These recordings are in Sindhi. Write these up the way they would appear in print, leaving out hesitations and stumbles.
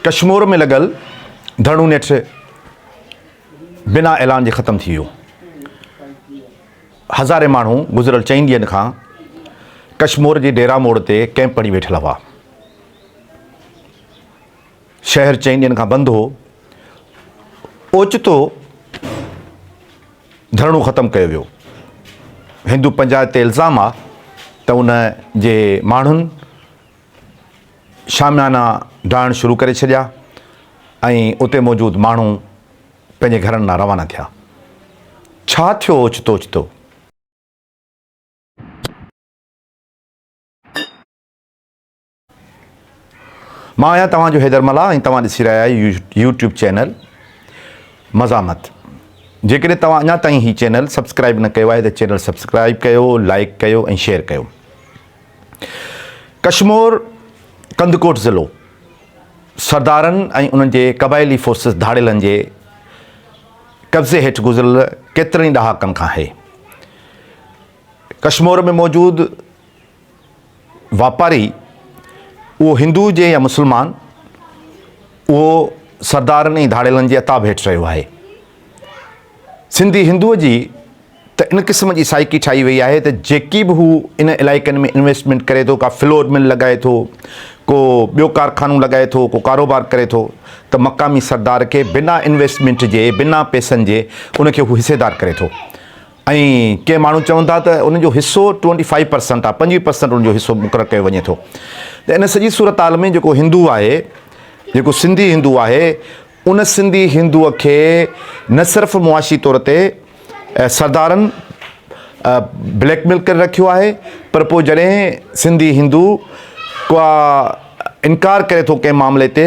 ڪشمور ۾ لڳل ڌرڻو نيٺ بنا اعلان جي ختم ٿي ويو. هزارين ماڻهو گذريل چئن ڏينهن کان ڪشمور جي ڊيرا موڙ تي ڪئمپ هڻي ويٺل هئا. شهر چئن ڏينهن کان بند هو. اوچتو ڌرڻو ختم ڪيو ويو. هندو پنچائت تي الزام آ ته ان جي ماڻهن شاميانا ڊاهڻ شروع ڪري ڇڏيا ۽ اتي موجود ماڻهو پنهنجي گهرن ڏانهن روانا ٿيا. ڇا ٿيو اوچتو اوچتو؟ مان آهيان توهان جو حيدر ملاح ۽ توهان ڏسي رهيا آهيو يوٽيوب چينل مزاحمت. جيڪڏهن توهان اڃا تائين هي چينل سبسڪرائب نه ڪيو آهي ته چينل سبسڪرائب ڪيو، لائڪ ڪيو ۽ شيئر ڪيو. ڪشمور ڪنڌڪوٽ ضلعو سردارن ۽ انهن جي قبائلي فورسز ڌاڙيلن جي قبضي هيٺ گذريل ڪيترن ئي ڏهاڪن کان آهي. ڪشمور ۾ موجود واپاري اهو هندو هجي يا مسلمان اهو سردارن ۽ ڌاڙيلن جي عتاب هيٺ رهيو آهي. سنڌي هندوء جي ته ان قسم جي سائيڪي ٺاهي وئي آهي ته جيڪي به هو ان علائقن ۾ انويسٽمينٽ ڪري ٿو، ڪا فلور مل لڳائي ٿو، ڪو ٻيو ڪارخانو لڳائي ٿو، ڪو ڪاروبار ڪري ٿو ته مقامي سردار کي بنا انويسٽمينٽ جي، بنا پئسن جي ان کي هو حصيدار ڪري ٿو ۽ ڪي ماڻهو چون ٿا ته ان جو حصو ٽوئنٽي فائيو پرسنٽ آهي، 25 پرسنٽ ان جو حصو مقرر ڪيو وڃي ٿو ته ان سڄي صورتحال ۾ جيڪو هندو آهي، جيڪو سنڌي هندو آهي، ان سنڌي هندوء کي نه صرف معاشي طور تي سردارن بليڪ ميل ڪري رکيو آهي پر پوء جڏهن سنڌي هندو ڪا انڪار ڪري ٿو ڪنهن معاملي تي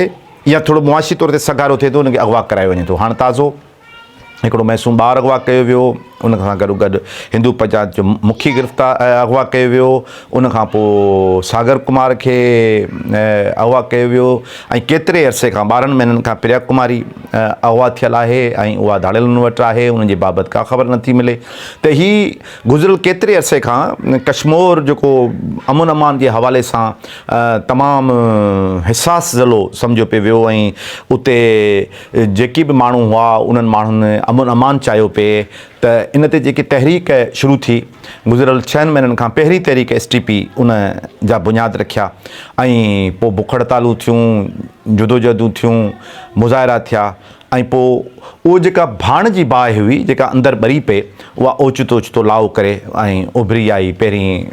يا ٿورو معاشي طور تي سگهارو ٿئي ٿو ان کي اغوا ڪرايو وڃي ٿو. هاڻ تازو هڪڙو معصوم ٻار اغوا ڪيو ويو، ان سان گڏو گڏ هندو پنچائت جو مکي گرفتار اغوا ڪيو ويو، ان کان پوء ساگر ڪمار کي اغوا ڪيو ويو ۽ ڪيتري عرصي کان 12 مهينن کان پريا ڪماري اغوا ٿيل آهي ۽ اها ڌاڙيلن وٽ آهي، ان جي بابت ڪا خبر نٿي ملي ته هي گذريل ڪيتري عرصي کان ڪشمور جيڪو امن امان جي حوالي سان تمام حساس ضلعو سمجهيو پئي ويو ۽ اتي جيڪي به ماڻهو هئا انهن ماڻهن امن امان چاهيو پئي ته ان تي جيڪي تحريڪ شروع ٿي گذريل ڇهن مهينن کان پهرين تحريڪ ايس ٽي پي ان جا بنياد رکيا ۽ پوء بک هڙتالون ٿيون، جدوجهدون ٿيون، مظاهرا ٿيا ۽ پوء اهو جيڪا ڀاڻ جي باهه هئي جيڪا اندر ٻري پئي اها اوچتو اوچتو لاهو ڪري ۽ اڀري آئي. پهرين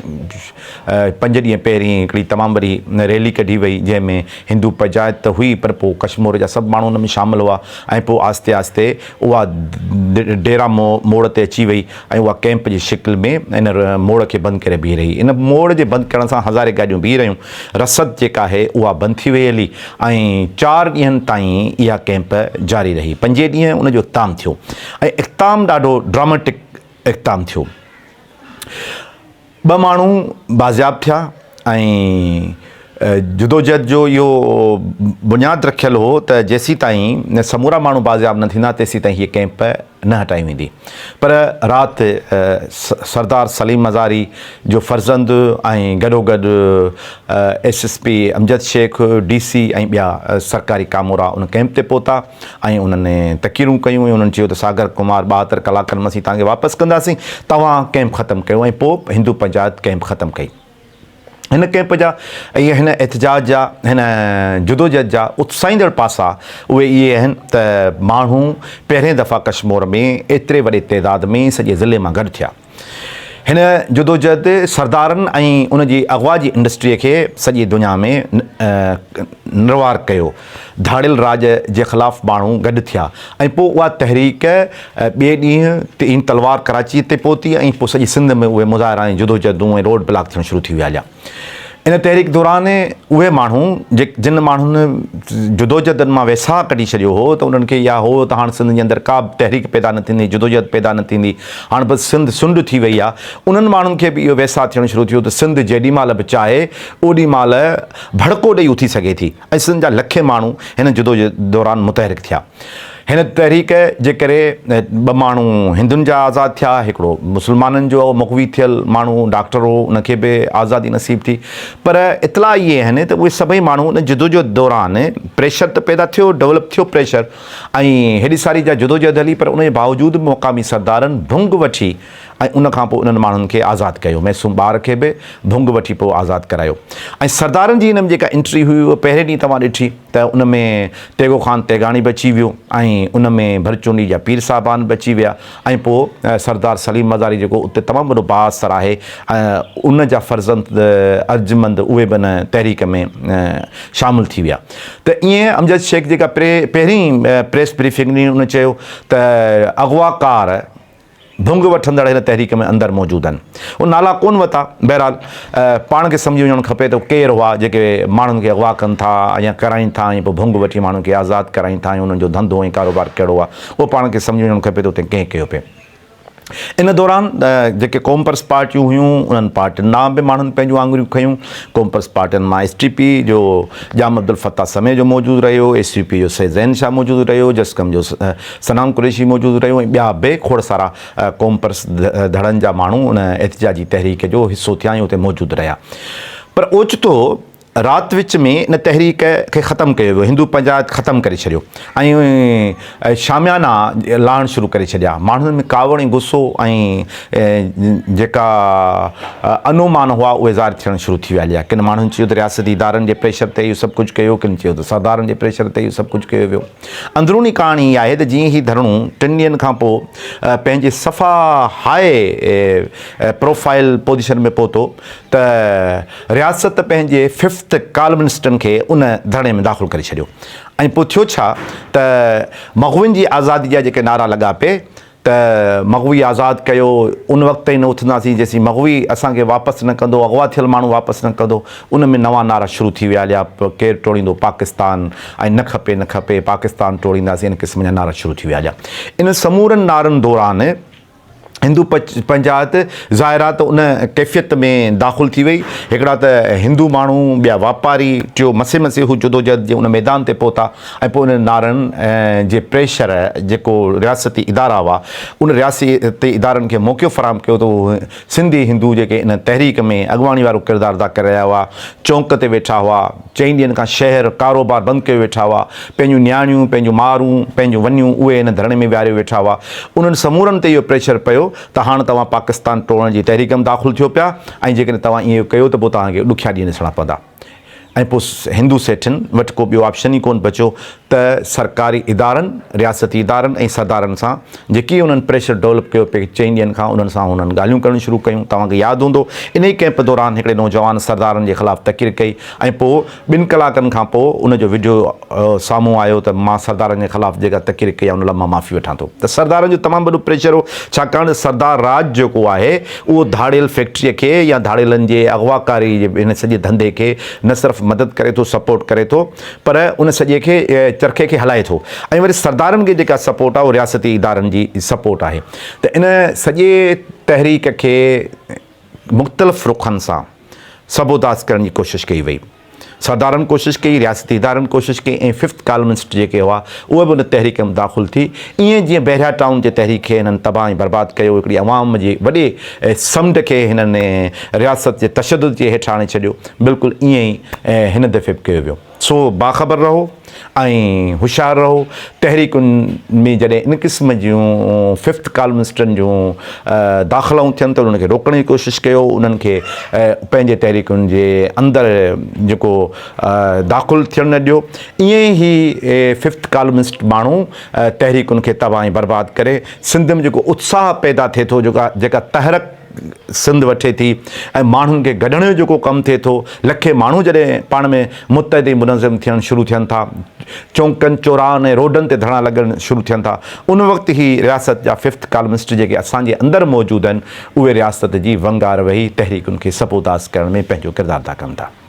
پنج ڏينهن پهرين هڪڙي تمام وڏي ريلي ڪڍي وئي جنهن ۾ هندو پنچائت ته هئي پر پوء ڪشمور جا سڀ ماڻهو ان ۾ شامل هئا ۽ پوء آهستي آهستي اها ڊيرا موڙ تي اچي وئي ۽ اها ڪئمپ جي شڪل ۾ ان موڙ کي بند ڪري بيهي رهي. ان موڙ جي بند ڪرڻ سان هزارين گاڏيون بيهي رهيون. رسد جيڪا آهي اها بند ٿي وئي هلي ۽ چار ڏينهن تائين اها ڪئمپ جاري رهي. پنجين ڏينهن ان جو اختتام ٿيو ۽ اختتام ڏاڍو ڊراميٽڪ اختتام ٿيو. ٻه ماڻهو بازياب ٿيا ۽ جدوجهد جو اهو بنياد رکيل هو ته جيسيتائين سمورا ماڻهو بازياب نه ٿيندا تيسيتائين هيء ڪئمپ نه هٽائي ويندي پر رات سردار سليم مزاري جو فرزند ۽ گڏوگڏ S S P Amjad Shaikh, D C ۽ ٻيا سرڪاري ڪامورا ان ڪئمپ تي پهتا. ۽ انهن تقريرون ڪيون ۽ انهن چيو ته ساگر ڪمار 72 ڪلاڪن ۾ اسين توهان کي واپس ڪنداسين، توهان ڪئمپ ختم ڪيو ۽ پوء هندو پنچائت ڪئمپ ختم ڪئي. هن ڪئمپ جا ۽ هن احتجاج جا هن جدوجهد جا اتساهيندڙ پاسا اهي اهي آهن ته ماڻهو پهرين دفعا ڪشمور ۾ ايتري وڏي تعداد ۾ سڄي ضلعي مان گڏ ٿيا. هن جدوجهد سردارن ۽ ان جي اغوا جي انڊسٽريء کي سڄي دنيا ۾ نروار ڪيو. ڌاڙيل راڄ جي خلاف ماڻهو گڏ ٿيا ۽ پوء اها تحريڪ ٻئي ڏينهن تين تلوار ڪراچيء تي پهتي ۽ پوء سڄي سنڌ ۾ اهي مظاهرا ۽ جدوجهدون ۽ روڊ بلاڪ ٿيڻ شروع ٿي ويا هليا. ان تحريڪ دوران اهي ماڻهو جن ماڻهن جدوجهدن مان ويساهه ڪڍي ڇڏيو هو ته انهن کي اها هو ته هاڻ سنڌ جي اندر ڪا به تحريڪ پيدا نه ٿيندي، جدوجهد پيدا نه ٿيندي، هاڻ بس سنڌ سنڊ ٿي وئي آهي. انهن ماڻهن کي به اهو ويساهه ٿيڻ شروع ٿيو ته سنڌ جيڏي مهل به چاهي اوڏي مهل ڀڙڪو ڏئي اٿي سگهي ٿي ۽ سنڌ جا لکين ماڻهو هن جدوجهد دوران متحرڪ ٿيا. هن تحريڪ جي ڪري ٻه ماڻهو هندن جا آزاد ٿيا، هڪڙو مسلمانن جو مغوي ٿيل ماڻهو ڊاڪٽر هو ان کي به آزادي نصيب ٿي پر اطلاع اهي آهن ته اهي سڀئي ماڻهو ان جدوجهد دوران پريشر ته پيدا ٿيو ڊولپ ٿيو پريشر ۽ هيڏي ساري جا جدوجهد هلي پر ان جي باوجود به مقامي سردارن ڀنگ وٺي ۽ ان کان پوء انهن ماڻهن کي آزاد ڪيو معصوم ٻار کي به ڀنگ وٺي پوء آزاد ڪرايو ۽ سردارن جي ان ۾ جيڪا انٽري هئي اها پهرين ڏينهن توهان ڏٺي ته ان ۾ تيغو خان تيغاڻي به اچي ويو ۽ ان ۾ ڀرچونڊي جا پير صاحبان به اچي ويا ۽ پوء سردار سليم مزاري جيڪو اتي تمام وڏو بااثر آهي ۽ ان جا فرزند ارجمند اهي به ان تحريڪ ۾ شامل ٿي ويا ته ائين امجد شيخ جيڪا پهرين پريس بريفنگ ڏني ان چيو ته اغواڪار ڀنگ وٺندڙ هن تحريڪ ۾ اندر موجود آهن. اهي نالا ڪونه ورتا. بهرحال پاڻ کي سمجهي وڃڻ کپي ته ڪير هئا جيڪي ماڻهن کي اغوا ڪن ٿا يا ڪرائين ٿا ۽ پوء ڀنگ وٺي ماڻهن کي آزاد ڪرائين ٿا ۽ انهن جو ڌنڌو ۽ ڪاروبار ڪهڙو آهي اهو پاڻ کي سمجهي وڃڻ کپي ته اتي ڪنهن ڪيو پئي. ان دوران جيڪي قومپرست پارٽيون هيون انهن پارٽين ڏانهن به ماڻهن پنهنجون آڱريون کنيون. قومپرست پارٽين مان ايس ٽي پي جو ڄام عبدالفتاح سميجو موجود رهيو، ايس يو پي جو سيد زين شاهه موجود رهيو، جسقم جو صنعان قريشي موجود رهيو ۽ ٻيا به کوڙ سارا قومپرست ڌڙن جا ماڻهو ان احتجاجي تحريڪ جو حصو ٿيا ۽ اتي موجود رهيا پر اوچتو رات وچ ۾ ان تحريڪ کي ختم ڪيو ويو هندو پنچائت ختم ڪري ڇڏيو ۽ شاميانا لاهڻ شروع ڪري ڇڏيا ماڻهن ۾ ڪاوڙ ۽ غصو ۽ جيڪا انومان هئا اهي ظاهر ٿيڻ شروع ٿي ويا هليا ڪن ماڻهن چيو ته رياستي ادارن جي پريشر تي اهو سڀ ڪجهه ڪيو ڪن چيو ته سردارن جي پريشر تي اهو سڀ ڪجهه ڪيو ويو اندروني ڪهاڻي هي آهي ته جيئن هي ڌرڻو ٽن ڏينهن کان پوء پنهنجي صفا هاء پروفائيل پوزيشن ۾ پهتو ته رياست پنهنجي ففٿ ڪالمنسٽن کي ان ڌرڻي ۾ داخل ڪري ڇڏيو ۽ پوء ٿيو ڇا ته مغوين جي آزادي جا جيڪي نعرا لڳا پئي ته مغوي آزاد ڪيو، ان وقت تائين نه اٿنداسين جيسين مغوي اسان کي واپس نه ڪندو، اغوا ٿيل ماڻهو واپس نه ڪندو، ان ۾ نوان نعرا شروع ٿي ويا هليا، ڪير ٽوڙيندو پاڪستان ۽ نه کپي نه کپي پاڪستان ٽوڙينداسين ان قسم جا نعرا شروع ٿي ويا هليا. انهن سمورن نعرن دوران هندو پنچائت ظاهر آ ته ان ڪيفيت ۾ داخل ٿي وئي، هڪڙا ته هندو ماڻهو، ٻيا واپاري، ٽيو مسي مسي هو جدوجهد جي ان ميدان تي پهتا، ۽ پوء انهن نعرن جي پريشر جيڪو رياستي ادارا هئا ان رياستي ادارن کي موقعو فراهم ڪيو ته هو سنڌي هندو جيڪي ان تحريڪ ۾ اڳواڻي وارو ڪردار ادا ڪري رهيا هئا چونڪ تي ويٺا هئا چئن ڏينهن کان شهر ڪاروبار بند ڪيو ويٺا هئا پنهنجون نياڻيون پنهنجون مارون پنهنجون ونيون اهي ان ڌرڻي ۾ ويهاريو ويٺا هئا انهن سمورن تي اهو پريشر پيو ته هاڻ توهان پاڪستان ٽوڙڻ جي تحريڪ ۾ داخل ٿيو پيا ۽ جيڪڏهن توهان ائين ڪيو ته پوء توهان کي ڏکيا ڏينهن ڏسڻا پوندا. ۽ پوء هندو سيٺين وٽ ڪو ٻيو آپشن ئي ڪونه بچيو ته سرڪاري ادارن، رياستي ادارن ۽ سردارن سان جيڪي انهن پريشر ڊولپ ڪيو پئي چئن ڏينهن کان انهن سان هنن ڳالهيون ڪرڻ شروع ڪيون. توهان کي ياد هوندو انهي ڪئمپ دوران هڪڙي نوجوان سردارن جي خلاف تقرير ڪئي ۽ پوء ٻن ڪلاڪن کان پوء ان جو وڊيو سامهون آيو ته مان سردارن جي خلاف جيڪا تقرير ڪئي آهي ان لاء مان معافي وٺان ٿو ته سردارن جو تمام وڏو پريشر هو ڇاڪاڻ ته سردار راڄ جيڪو آهي اهو ڌاڙيل فيڪٽري کي يا ڌاڙيلن جي اغواڪاري جي هن سڄي ڌنڌي کي نه صرف مدد ڪري ٿو سپورٽ ڪري ٿو پر ان سڄي کي چرخي کي هلائي ٿو ۽ وري سردارن کي جيڪا سپورٽ آهي اهو رياستي ادارن جي سپورٽ آهي ته ان سڄي تحريڪ کي مختلف رخن سان سبوداز ڪرڻ جي ڪوشش ڪئي وئي. سردارن ڪوشش ڪئي، رياستي ادارن ڪوشش ڪئي ۽ ففٿ ڪالمنسٽ جيڪي هئا اهي به ان تحريڪ ۾ داخل ٿي ائين جيئن بحريا ٽائون جي تحريڪ کي هنن تباهه ۽ برباد ڪيو هڪڙي عوام جي وڏي سمنڊ کي هنن رياست جي تشدد جي هيٺ آڻي ڇڏيو بلڪل ائين ئي هن دفعي به ڪيو ويو. سو باخبر رهو ۽ هوشيار رهو، تحريڪن ۾ جڏهن ان قسم جون ففٿ ڪالمسٽن جون داخلائون ٿين ته انهن کي روڪڻ جي ڪوشش ڪيو، انهن کي پنهنجي تحريڪن جي اندر جيڪو داخل ٿيڻ نه ڏيو، ائين ئي هي ففٿ ڪالمسٽ ماڻهو تحريڪن کي تباهه ۽ برباد ڪري سنڌ ۾ جيڪو اتساهه پيدا ٿئي ٿو جيڪا تحرڪ سنڌ وٺي ٿي ۽ ماڻهن کي گڏڻ جو جيڪو ڪم ٿئي ٿو، لکين ماڻهو جڏهن پاڻ ۾ متحد ۽ منظم ٿيڻ شروع ٿين ٿا، چونڪن، چوراهن ۽ روڊن تي ڌرڻا لڳڻ شروع ٿين ٿا، ان وقت هي رياست جا ففٿ ڪالمسٽ جيڪي اسان جي اندر موجود آهن، اهي رياست جي ونگار وهي تحريڪن کي سبوتاز ڪرڻ ۾ پنهنجو ڪردار ادا ڪن ٿا.